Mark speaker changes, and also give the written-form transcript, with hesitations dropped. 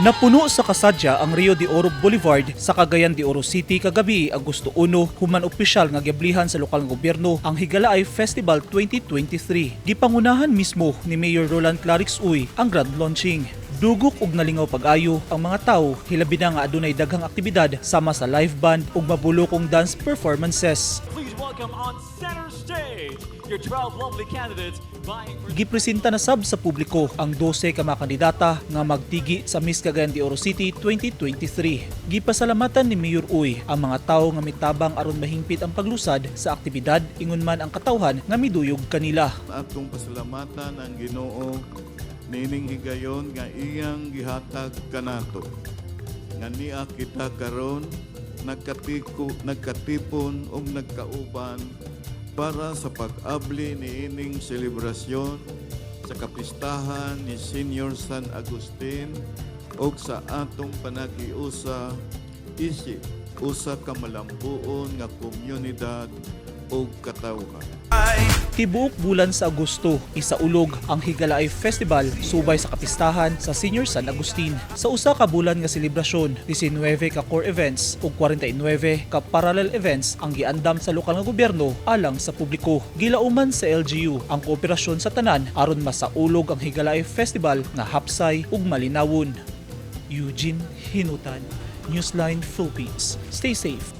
Speaker 1: Napuno sa kasadya ang Rio de Oro Boulevard sa Cagayan de Oro City kagabi, Agosto 1, human opisyal nga giablihan sa lokal nga gobyerno ang Higalaay Festival 2023. Gipangunahan mismo ni Mayor Roland Clarix Uy ang grand launching. Dugok ug nalingaw pag-ayo ang mga tawo, hilabi na nga adunay daghang aktibidad sama sa live band ug mabulokong dance performances.
Speaker 2: Please welcome on center stage your 12 lovely candidates vying for
Speaker 1: Gipresenta na sab sa publiko ang 12 ka mga kandidata nga magtigi sa Miss Cagayan de Oro City 2023. Gipasalamatan ni Mayor Uy ang mga tawo nga mitabang aron mahingpit ang paglusad sa aktibidad, ingon man ang katawhan nga miduyog kanila.
Speaker 3: Atong pasalamatan ang Ginoo niining higayon nga iyang gihatag kanato. Nga niya kita karon nagkatipon ug nagkauban para sa pag-abli niining selebrasyon sa kapistahan ni Senior San Agustin ug sa atong panaghiusa isip usa ka malambuon nga komunidad ug katawhan.
Speaker 1: Tibuok bulan sa Agosto, isaulog ang Higalaay Festival subay sa kapistahan sa Senior San Agustin. Sa usa ka bulan nga selebrasyon, 19 ka core events ug 49 ka parallel events ang giandam sa lokal nga gobyerno alang sa publiko. Gilauman sa LGU ang kooperasyon sa tanan aron masaulog ang Higalaay Festival nga hapsay ug malinawon. Eugene Hinutan, Newsline Philippines. Stay safe.